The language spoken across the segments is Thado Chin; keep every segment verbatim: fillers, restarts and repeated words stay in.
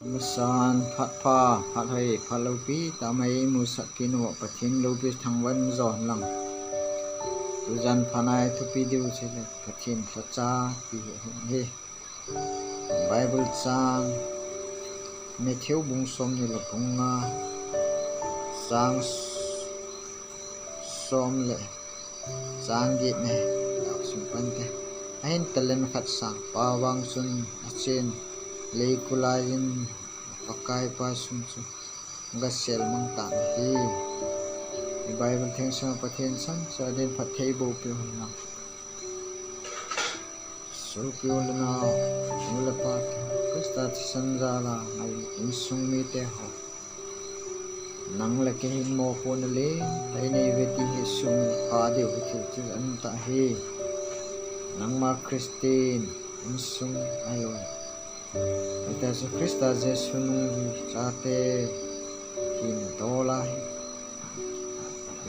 Masan phat pha, phat hoi, phat loupi tah mai musak kit uva Pathen loupina thangvah in um jo hen lang. Tujan phat nai thupi diu chule Pathen lhacha ti hi ahi. Bible chang Matthew bung somni le bung nga, chang som le chang get na, lau sung pan te. Ahin talent khat sangpa vang chun achen, lei kulai in Pakaipa sung chu aga sel mang tan ahi. Bible theng sunga Pathen chang chu adin phatthei boh peh hen lang. Sopi u le nao, nu le pa te, Christa thisan jal a ngai insung mite ho, nang le kei hin mopohna lentah inei uve ti hi sumil pha diu hi thil chih aum tah ahi. Nangma Christian insung ahilou, Christa, Christa Jesu nungjui chate hina dol a hi,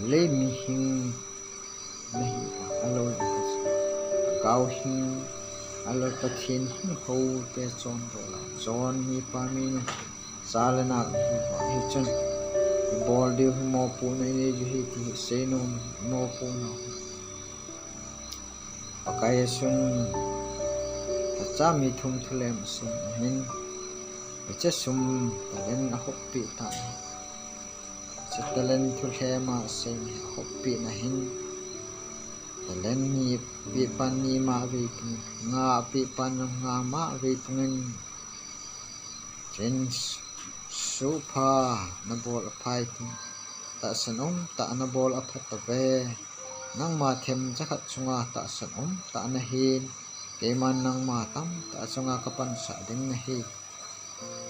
lei mihing nahi a, ahilou le Lhagao hing, ahilou le Pathen hing ho te chondol a, chon mipa mi cha le nao hi uva, hichun ibol diu hi mopohna inei diu ahi ti hi seinom, mopohna hi. Pakai Jesun lhacha mi thum thulem asei ahin, hiche sum talent ahop peh tan, hiche talent thulem a asei hi ahop peh na hin, talent ni peh pan ni mah vei pungin, nga peh pan nga mah vei pungin, chen, sopha nabol aphai tin, tahsan umtah nabol apha tave. Nangma themcha khat chunga tahsan umtah nahin, keiman nangma tamtah chunga kapansah ding nahi.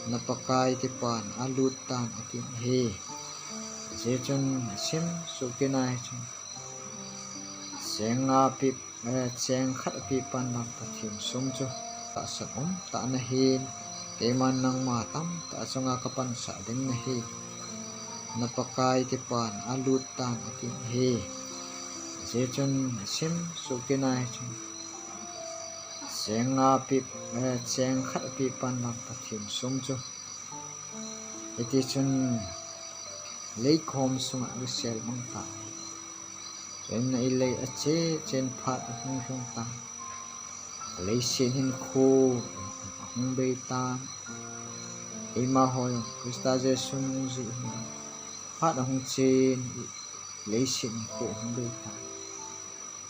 Na Pakai kipana alut tan atin ahi. Hijeh chun sim suh kit na hichun, cheng nga peh, eh, cheng khat apeh pan vang Pathen sum chu tahsan umtah nahin, keiman nangma tamtah chunga kapansah ding nahi. Na Pakai kipana alut tan atin ahi. Hijeh chun sim suh kit na hichun, cheng nga peh, eh, cheng khat apeh pan vang Pathen sum chu, hiti chun leikhom sunga aga sel mang tan. Chuin a ilei ache chen phat ahung lhung tan. Leiset hinkho ahung bei tan. Eima ho jong Christa Jesu nungjui hin phat ahung chen, leiset hinkho ahung bei tan.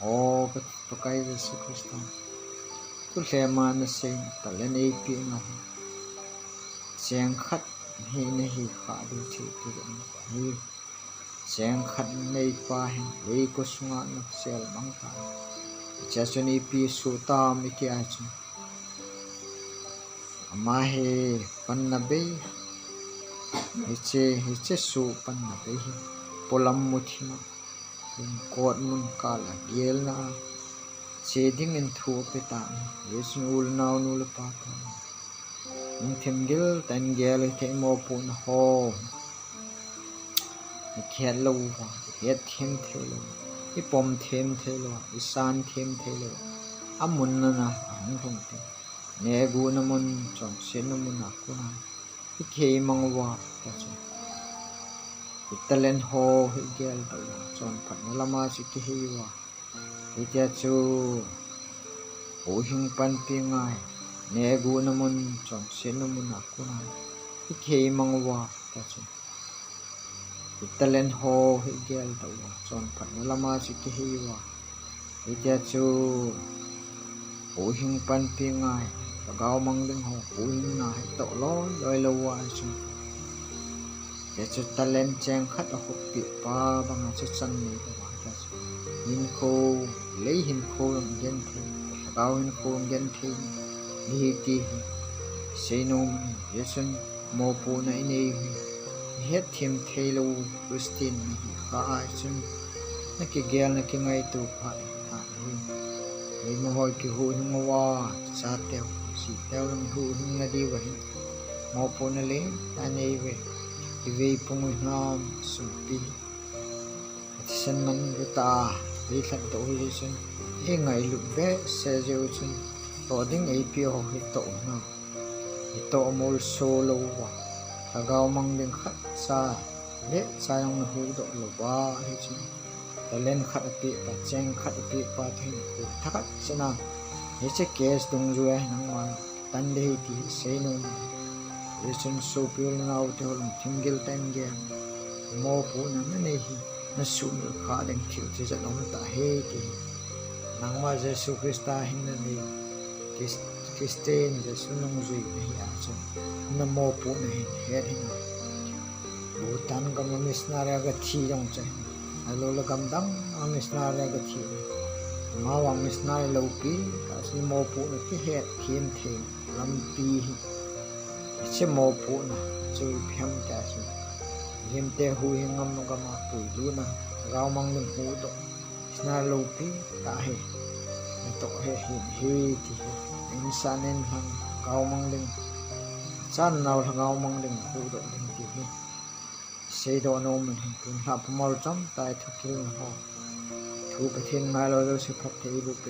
O, Pakai Jesu Christa, thulem a nasei talent eipeh nau hi, cheng khat hi nahi kha diu thil kiti ahi. Cheng khat neipa hin leiko sunga nasel mang tan. Hichea chun ipi soh tam iti a chun, ama hi panna bei, hiche, hiche soh panna bei hi polam muthim a, kot mun kal a gelna a che dingin thu ape tan. Hijeh chun u le nao, nu le pa te, lungthim gil tah in gel hite. Imopohna ho ihet lou uva, ihet them thei lou, ipom them thei lou, isan them thei lou, amun nana ahung lhung te, neguhna mun, chonsetna mun a kona ikihei mang uva, tia chu italent ho hi igel doh uva, chonphatna lama chu ikihei uva, hitia chu huhhing panpi ngai, neguhna mun, chonsetna mun a kona ikihei mang uva, tia chu italent ho hi igel doh uva, chonphatna lama chu ikihei uva, hitia chu huhhing panpi ngai, lhagao mang ding ho huhhingna hi toh loi loi lou uva chu, hitia chu talent cheng khat ahoppeh pa banga chu chan nei lou uva, hitia chu hinkho, lei hinkho jong genthei, lhagao hinkho jong genthei ding ahi ti hi seinom ahi. Hijeh chun mopohna inei u hi, ihetthem thei lou Christian nahi kha a chun, nakigel, nakingaito phat ahi. Eima ho ikihuhhing uva, ichateu, ichiteu jong ihuhhingna diuva hin mopohna lentah inei uve. Ivei pung u hinam sumpi athisan man u tah a eilhatdoh u hijeh chun, eingailut behseh jeh u chun, toh ding eipeh ho hi toh u hinam. Itoh amolso louva, lhagao mang ding khatcha, le cha jong nahuhdoh louva, hichun talent khat apeh pa, cheng khat apeh pa toh hin, thakhat chana, hiche case dungjuia nangma tan ding ahi ti hi seinom. Hichun sopi u le nao teho lungthim gil tah in gel, mopohna nanei hi nasuhmil kha ding thil tijat um tah ahi ti hi. Nangma Jesu Christa hinna nei, Chris-, Christian Jesu nungjui nahi a chun, namopohna hin het hih in. Bhutan gam a missionary a gathi jong chu ahin, ahilou le gamdang a missionary a gathi, amavang missionary loupi tah chu mopohna kihet them thei lampi hi. Hiche mopohna chu ipi ham tia chu, mihem te huhhing gamna gam a puilutna, lhagao mang ding huhdoh, hiche loupi tah hi natoh hi ahi ti hi, na insung a nalhang lhagao mang ding, cha nao lhagao mang ding huhdoh ding ti hi seidoh nom in ahi. Tun lhah puma chomtah i thukilna ho, thu Pathen ngailou jouse phatthei eiboh peh.